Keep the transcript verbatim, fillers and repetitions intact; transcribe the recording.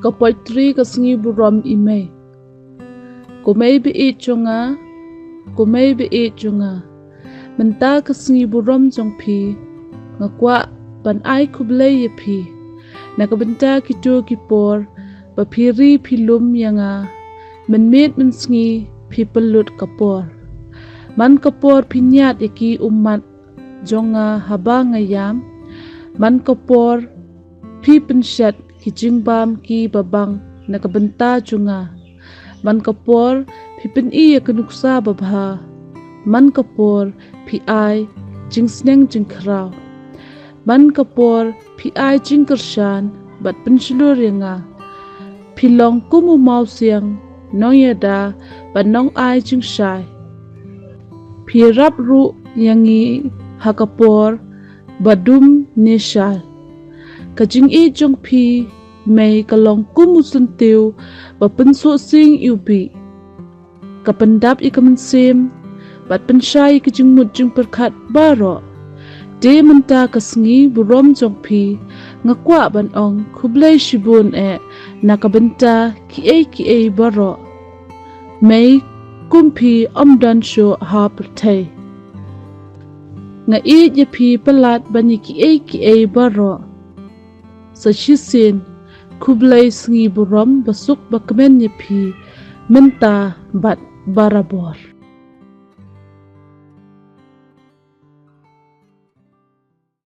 Ka poetry ka sngi burom i mei. Ko mei ba-ïeit jong nga, ko mei ba-ïeit jong nga. Mynta ka sngi burom jong phi, nga kwah ban ai khublei ïa phi na ka bynta kito ki por ba phi ri phi lum ïa nga. Mynmiet mynsngi phi pynlut ka por. Man ka por phi ñiad ïa ki ummat jong nga haba nga ïam. Man ka por phi pynshet ki jingbam ki babang na ka bynta jong nga. Man ka por phi pyni ïa ka nuksa babha. Man ka por phi ai jingsneng jingkhraw. Man ka por phi ai jingkyrshan bad pynshlur ïa nga. Phi long kum u mawsiang nongïada bad nongai jingshai. Phi rap ruh ïa ngi ha ka por ba dum ne shai. Ka jingïeit jong phi mei ka long kum u syntiew ba pynsuh sing ïa u bih. Ka pyndap ïa ka mynsiem bad pynshai ïa ka jingmut jingpyrkhat baroh. Te mynta ka sngi burom jong phi, nga kwah ban ong khublei shibun eh na ka bynta kiei kiei baroh. Mei kum phi ym don shuh ha pyrthei. Nga ïeit ïa phi palat ban ïa kiei kiei baroh. Sa shisien, khublei sngi burom basuk bakmen ïa phi mynta bad barabor.